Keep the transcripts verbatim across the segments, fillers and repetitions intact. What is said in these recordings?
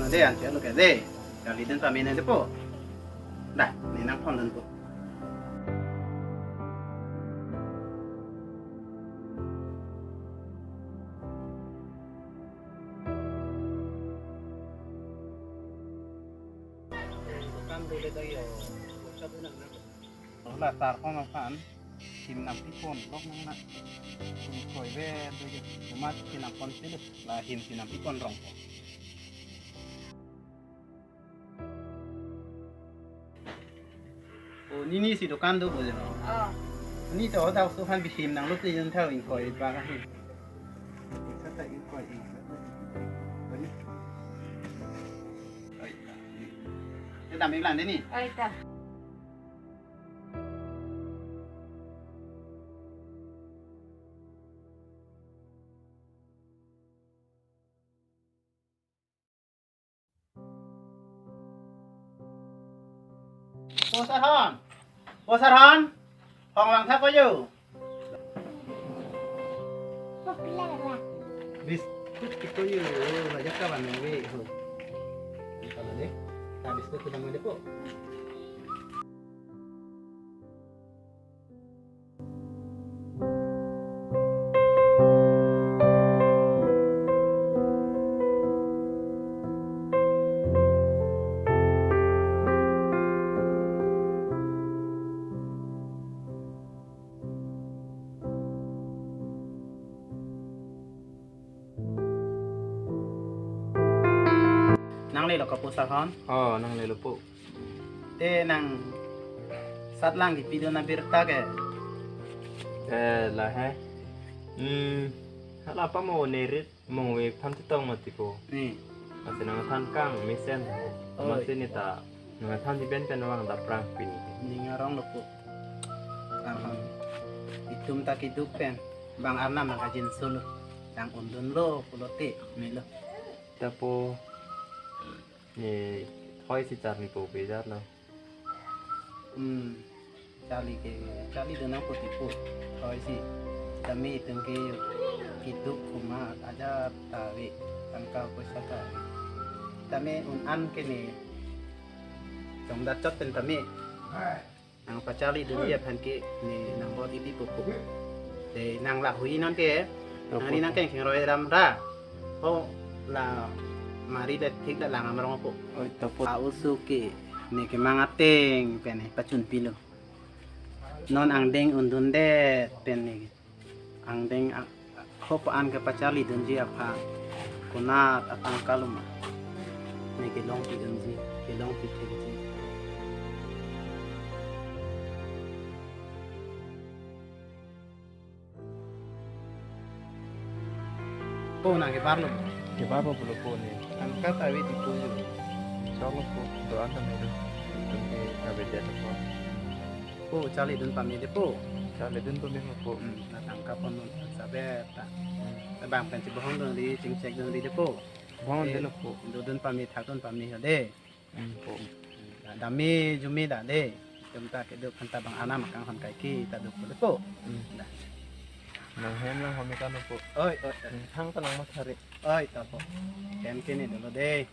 De, anchot lo ke de. Charlidun pame nangpo. Da, ne nangphondunpo. Dukan dole ta yo. La sar ko ma pan. Him nangpipon lok nang na. Koi ve do yo. Cuma si nangpon silo. La him si nangpipon rong ko. O, nini si dukan do bo je. Oh. Ni to dak so han bihim nanglup te jan thau ingkoi ba ka hin. Sa ta ingkoi ing. Oi. Te dam ik lang de ni. Oi ta. Po Sarhon. Po Sarhon. Hong vangtha ko yo. Biskut ko yo. Lajak ka van ve ho. Kalau de. Ta biskut ko dam de po. Nanglelo ka po Sarhon? Oh, nanglelo po. Te nang sat lang kipi do na birta ke? Eh, la he. Hmm, hala pa mo nerit mong ve phan titong mati po. Ni. Ase nangthan kang mesen. Oi. Masi ni ta nangthan di ben pen vang daprang pini. Ning arong lo po. Sarhon. Itum ta kiduk pen. Bang Arnam nangkajinso lo. Tang undunlo pulote melo. Ta po. Ni thoi si charli po bejar lo. Hmm. Charli ke, charlidun nangpo ti po. Thoi si. Tame itum ke kiduk kuma aja ta ave. Tangka poisa ta ave. Tame un-an ke ne. Jongdat chot pen tame. Nangpacharlidunji aphan ke ne nangbor ili pupo. De nang lahui non ke. Opo. Nangli nangkeng keng roi ram ra. O la mari le thik la lang amrong po. Oi, to po. A usu ke ne kemang ateng pen ne pachunpilo. Non angdeng undundet pen ne. Angdeng ang, hopa an kepacharlidunji aphan konat atangka lo ma. Ne kelongpidunji, kelongpithekji. Po nang kebar lo. Kebar lo pulo po ne. Tangka ta ave ti po yo. Choklo po, do-an ta melo. Itum ke kavedet lo po. Po, charlidun pame de po. Charlidun pame ma po. Hmm, la tangka pon non saber ta. Hmm. Bang pen chibohong dun ri, chingchek dun ri de po. Bohong. Eh, dun lo po. Dodun pame, thakdun pame ho de. Hmm, po. Da, dame jume da de. Itum ta keduk aphan ta bang Arnam akang hon kaike ta duk po de po. Hmm. Da. Nang hem lang hom ikan lo po. Oi, oi, oi. Hmm, thang ta nang mathari. Oi, ta po. Hem ke ne dolo de.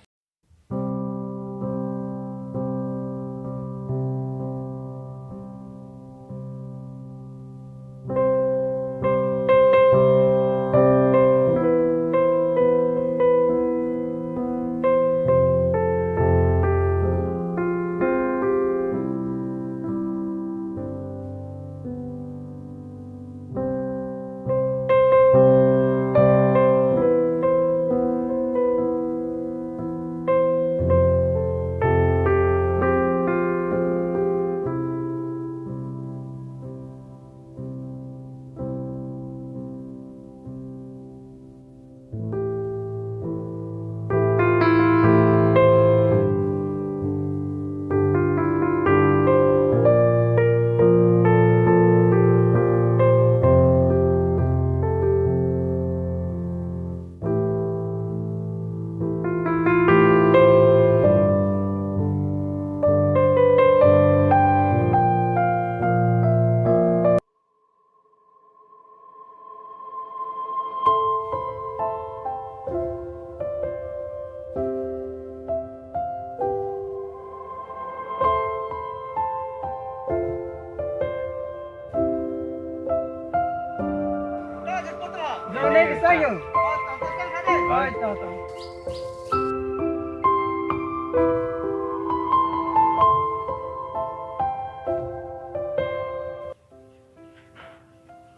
Oi, to, to.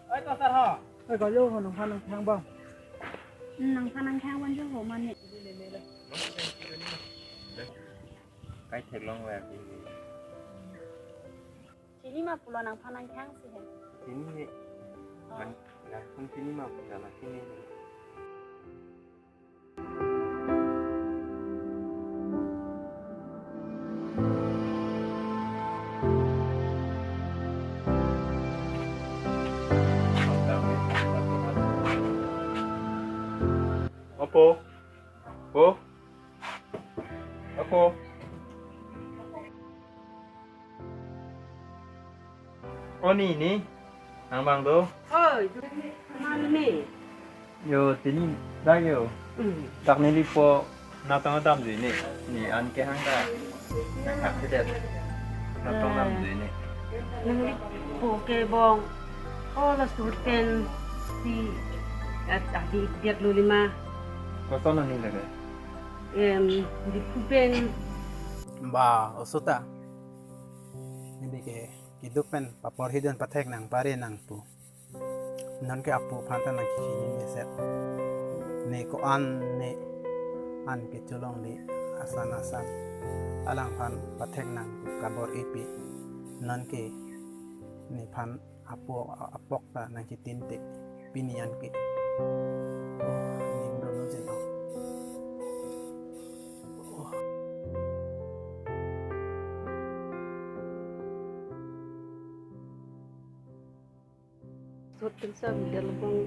Oi, to, sir, ho. Oi, ko jo ho, nangphan nangthang bang. Hmm, nangphan nangthang bang jo ho, mane. Kai theklong lagi. Chini ma pulo nangphan nangthang si he. Chini he. Oh. Man, nangphan chini ma pulo la chini he. Opo. Po. Opo. O ni, ni. Nang bang do. Oi, mane. Yo, chini dak yo. Hmm. Dak neli po natong damjui ni. Ni an kehang ta. Nang hak kedet. Natong damjui ni. Nanglipo ke bong. O, la sur pen si at adi diak lulima. Koson ni lagi. Em, di kupen. Ba, oso ta. Neli ke keduk pen paporhidun pathek nang pare nang pu. Non ke apo aphan ta nang kisi ni meset. Ne ko-an ne an kecholong di asan asan. Alangphan pathek nang kabor-ipi. Non ke nephan apo apok ta nang kitin te pini an ke. Oh, ning dolo jeno. Oh. Sot pen sa video labang